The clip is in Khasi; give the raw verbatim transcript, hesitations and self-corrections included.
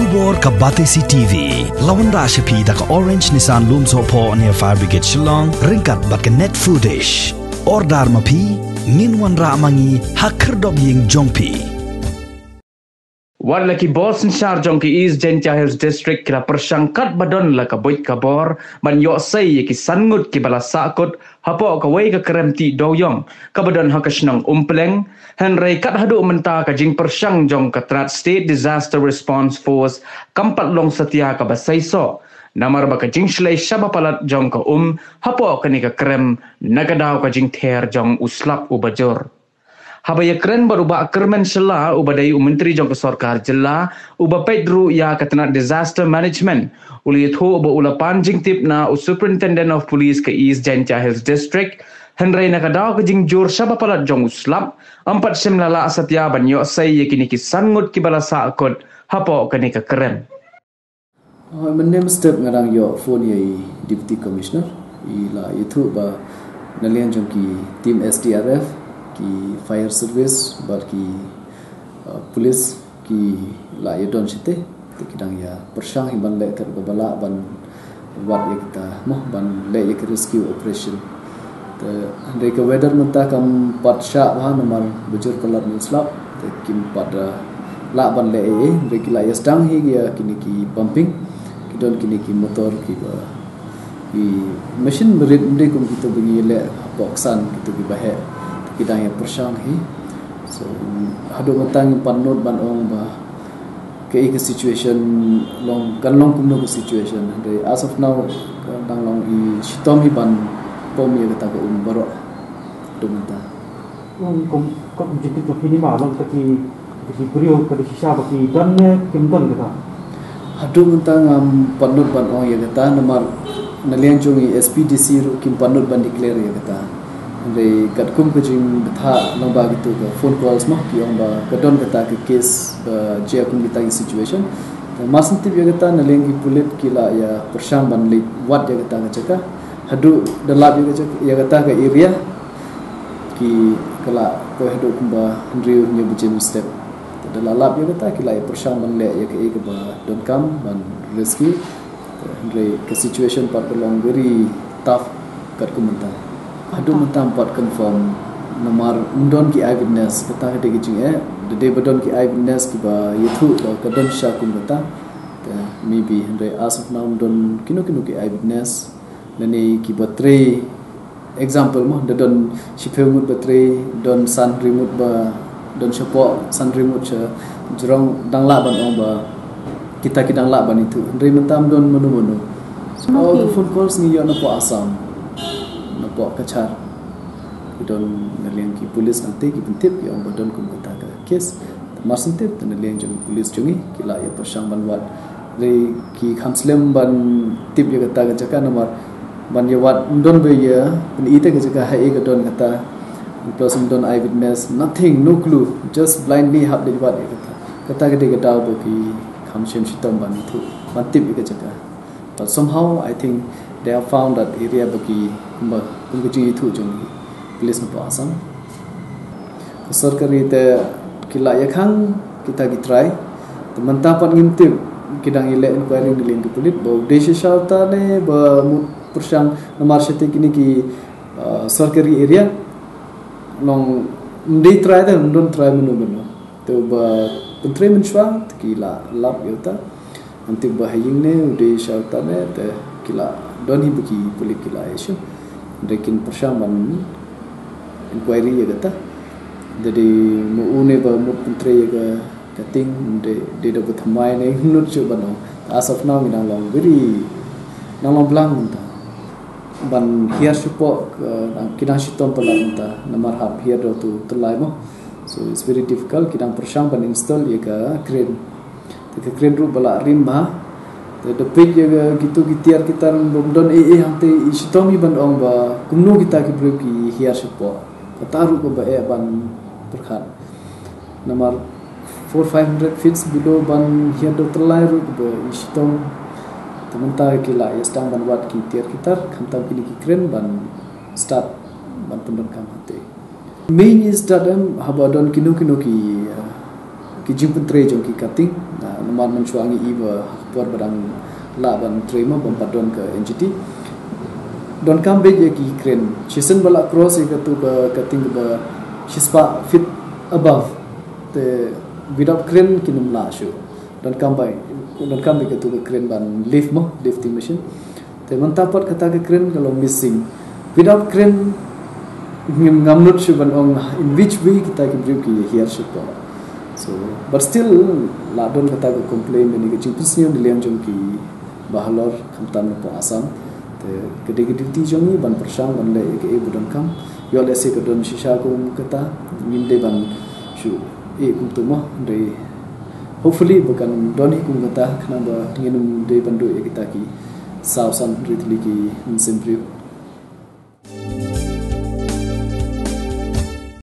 Khubor ka Batesi T V la wanrah sha phi da ka Orange Nissan Lumsohphoh near Fire Brigade Shillong ryngkat bad ka Net Foodish. Order ma phi, ngin wanrah ma ngi ha khyrdop ïing jong phi. Wat la ki bor synshar jong ki East Jaintia Hills District ki la pyrshang kat ba don la ka buit ka bor ban ïoh sei ïa ki san ngut ki ba la sahkut hapoh kawei ka krem tih dewiong ka ba don ha ka shnong Umpleng, hynrei kat haduh mynta ka jingpyrshang jong ka tnat State Disaster Response Force kam pat long satia ka ba seisoh, namar ba ka jingshlei sha ba palat jong ka um hapoh kane ka krem na ka daw ka jingther jong u slap u ba jur. Haba ïakren bad u Bah Kyrmen Shylla, u ba dei u Myntri jong ka Sorkar Jylla, u ba peit ruh ïa ka tnat Disaster Management, u la ïathuh ba u la pan jingtip na u Superintendent of Police ka East Jaintia Hills District, hynrei na ka daw ka jingjur sha ba palat jong u slap, ym pat shym la lah satia ban ïoh sei ïa kine ki san ngut ki ba la sahkut hapoh kane ka krem. Uh, mynne mynstep nga dang ïoh phone ïa i Deputy Commissioner, i la ïathuh ba na liang jong ki team S D R F, ki fire service bad ki, uh, police ki la ïadon shate. Te ki dang ïa pyrshang hi ban leh kat ba lah ban wad ïa kita, mo, ban leh ïa ki rescue operation. Te hynrei ka weather mynta kam pat shah bha namar ba jur palat ne u slap. Te kim pat, uh, lah ban leh ei ei, hynrei ki la ïa sdang hi ïa kine ki pumping. Ki don kine ki motor ki ba, ki machine ba rit, hynrei kum kito ba ngi leh hapoh ksan, kito ki ba heh. Te ki dang ïa pyrshang hi. So haduh mynta ngim pat nud ban ong ba kaei ka situation long, kan long kumno ka situation. Hynrei as of now, kan dang long i shitom hi ban pom ïa kata ka um baroh haduh mynta. Kum, kum, kum jingkit jong phi ne ma long kata ki, kata ki briew, kata ki shisha ba ki don ne kim don kata? Haduh mynta ngam pat nud ban ong ïa kata namar na liang jong i S P D C ruh kim pat nud ban declare ïa kata. Hynrei katkum ka jingbthah lyngba kito ka phone calls, mo, ki ong ba ka don kata ka case ba jia kum kita ki situation. Te mar shen tip ïa kata na liang ki pulit ki la ïa pyrshang ban leit wad ïa kata ka jaka. Haduh da lap ïa ka jaka, ïa kata ka area ki ka la poi haduh kumba hynriew hynñiew baje mynstep. Te da la lap ïa kata ki la ïa pyrshang ban leh ïa kaei kaba donkam ban rescue. Hynrei ka situation pat ka long very tough katkum mynta. Haduh mynta ym pat confirm namar ym don ki eyewitness, kata ka dei ka jingeh. Da dei ba don ki eyewitness kiba ïathuh ba ka don shisha kum kata, te maybe, hynrei as of now ym don kino kino ki eyewitness lane kiba trei. Example, mo, da don shiphew ngut ba trei, don san hynriew ngut ba don shapoh, san hynriew ngut sha jrong, dang lah ban ong ba kita ki dang lah ban ithuh. Hynrei mynta ym don mano mano. So, okay, phone calls ngi ïoh napoh Assam, napoh Cachar. Ki don na liang ki pulit, nangta ki pyntip, ki ong ba don kum kata ka case. Mar shen tip, te na liang jong ki pulit jong ngi ki la ïa pyrshang ban wad. Hynrei ki kham slem ban tip ïa kata ka jaka namar ban ïa wad ym don ba ïa pyni ïa ka jaka ha ei ka don kata. Plus ym don eyewitness, nothing, no clue. Just blindly hap leit wad ïa kata. Kata ka dei ka daw ba ki kham shym shitom ban ithuh, ban tip ïa ka jaka. But somehow I think they have found that area ba ki, kumba, kum ka jingithuh jong ki pulit napoh Assam. Ka sorkar te ki la ïa khang kita ki trai. Te mynta pat ngim tip, ki dang ïa leh inquiry na liang ki pulit ba u dei shisha uta ne ba mut pyrshang, namar shate kine ki, uh, sorkari area. Long ym dei trai te, ym don trai mynno mynno. Te ba pyntrei mynshuwa te ki la lap ïa uta. Ngan tip ba ha ïing ne u dei shisha uta ne, te ki la don hi ba ki pulit ki la ïa shim. Hynrei kin pyrshang ban inquiry ïa kata. Da dei ma u ne ba mut pyntrei ïa ka, ka tieng, dei, dei da ba thymmai ne, ngim nud shuh ban ong. As of now ngi dang long very, dang long blank mynta. Ban hiar shapoh, uh, ki dang shitom palat mynta namar hap hiar da uto u tyllai, mo. So it's very difficult, ki dang pyrshang ban install ïa ka crane. Te ka crane ruh ba la rim bha. Te da peit ïa ka, kito ki tiar ki tar, ym don ei ei hangta, i shitom hi ban ong ba kumno kita ki briew ki hiar shapoh. Kata ruh kaba eh ban pyrkhat. Namar four five hundred feet below ban hiar da u tyllai ruh kaba i shitom. Te mynta ki la ïa sdang ban wad ki tiar ki tar, khamtam kine ki crane ban start ban pyndonkam hangta. Main is that, em, haba don kino kino ki, uh, Ki jingpyntrei jong ki cutting, namar mynshuwa ngi i ba por ba dang lah ban trei mo bym pat don ka N G T. Donkam beit ïa ki crane. Shisien ba la cross ïa katu ka cutting ba shispah feet above. Te without crane kin ym lah shuh. Donkam beit, donkam beit katu ka crane ban lift mo, lifting machine. Te mynta pat kata ka crane ka long missing. Without crane ngim ngam nud shuh ban ong in which way kita ki briew ki hiar shuh pat. So, but still la don kata ka complain, ne ka jingpynsniew na liang jong ki bahalor khamtam na pdeng Assam. Te ka dei ka duty jong ngi ban pyrshang ban leh ïa kaei ba donkam. Ïoh lehse ka don shisha kum kata, ngim dei ban shu ïeh kumtu mo, dei hopefully ba kan don hi kum kata, khnang ba ngin ym dei ban duh ïa kita ki saw san hynriew tylli ki mynsiem briew.